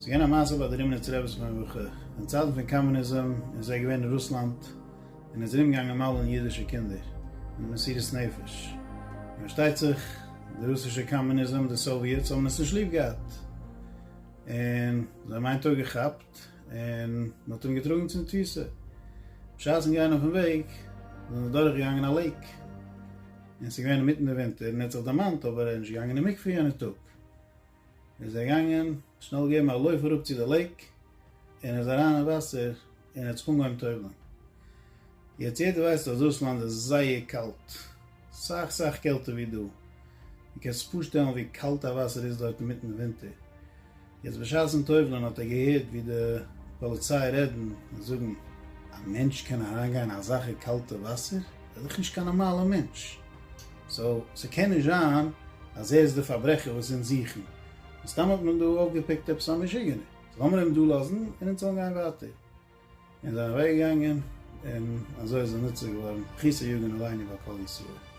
ס'איז געווען א מעשה ביי די רימניצער רבי זכרונו לברכה, אין צייטן פון קאמוניזם איז ער געווען אין רוסלאנד און איז ארומגעגאנגען מל'ן אידישע קינדער מיט מסירות נפש, און פארשטייט זיך די רוסישע קאמוניזם, די סאוויעטס האבן עס נישט ליב געהאט, און זיי האבן איין טאג געכאפט און מען האט אים געטראגן צום תפיסה. בשעת'ן גיין אויפן וועג זענען זיי דורכגעגאנגען א lake, און ס'איז געווען אינמיטן די ווינטער, און ער האט זיך דערמאנט אבער ער איז נישט געגאנגען אין מקווה יענע טאג, איז ער געגאנגען שנעל געבן א לויף אראפ צו די lake, און איז אריין אין וואסער און האט זיך אנגעהויבן טובל'ען. יעצט יעדער ווייסט אז רוסלאנד איז זייער קאלט, סאך סאך קעלטער ווי דא, דו קענסט זיך פארשטעלן ווי קאלט א וואסער איז דארט אינמיטן ווינטער. יעצט בשעת'ן טובל'ען האט ער געהערט ווי די פאליציי רעדן און זאגן, א מענטש קען אריינגיין אין אזאלכע קאלטע וואסער? ער איז דאך נישט קיין נארמאלע מענטש, so ס'קען נישט זיין אז ער איז די פארברעכער וואס אונז זוכן, מסתם האט מען דא אויפגעפיקט עפעס א משוגענער, so לאמיר אים דא לאזן און אונז זאלן גיין ווייטער. און זענען אוועק געגאנגען, און אזוי איז ער ניצול געווארן, זכותו יגן עלינו ועל כל ישראל.